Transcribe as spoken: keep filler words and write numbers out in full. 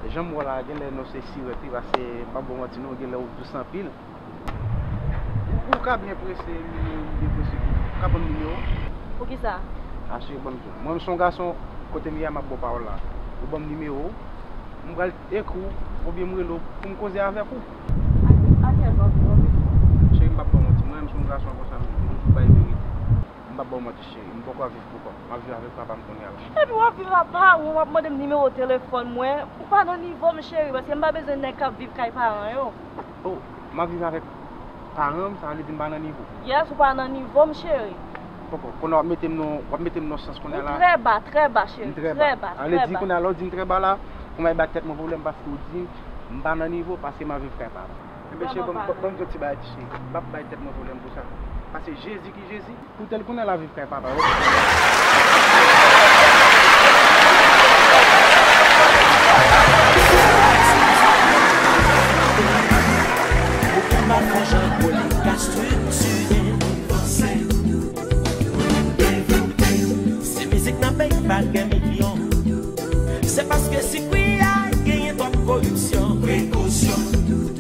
Jan m wè w la, genlè non se Sirèt wi, paske m p ap ba w manti non, genlè ou dous anpil. Ou, ou ka byen prese, m byen prese tou. Ou ka ban m nimewo w? Poukisa? A cheri, ban m di w. Mwen menm se yon gason, kote m ye a, m ap ba w pawòl la. Ou ban m nimewo w, m pral ekri w, oubyen m rele w pou m koze avèk ou. A ki, a ki lè w ap, w ap ekri m? Cheri, m p ap ba w manti. Mwen menm se yon gason konsa, m toujou bay verite. M p ap ba w manti, cheri. M poko ap viv pou kò m. M ap viv avèk papa m kounye a la. Epi w ap viv ak paran w, w ap mande m nimewo telefòn mwen. Ou pa nan nivo m, cheri, paske m pa bezwen nèg k ap viv kay paran yo. Oh, m ap viv avèk paran m, sa vle di m pa nan nivo. Yes, ou pa nan nivo m, cheri. Poko, kounye a w ap mete m nan, w ap mete m nan sans kounye a la. Ou trè ba, trè ba, cheri. M trè ba. Trè ba, trè ba. Sa vle di kounye a la w di m trè ba la, pou m al bay tèt mwen pwoblèm paske w di m pa nan nivo, paske m ap viv kay paran m. Enben, cheri, ban m, ban m di yon ti bagay, cheri. M p ap bay tèt mwen pwoblèm pou sa. Paske Jezi ki Jezi. Pou tèl kounye a la viv kay papa yo. Ou konn pa fè jan pou li ka estrikti, pou vanse, pou devlope. Si mizik nan peyi pa gen milyon, se paske sikwi a genyen twòp koripsyon. Prekosyon.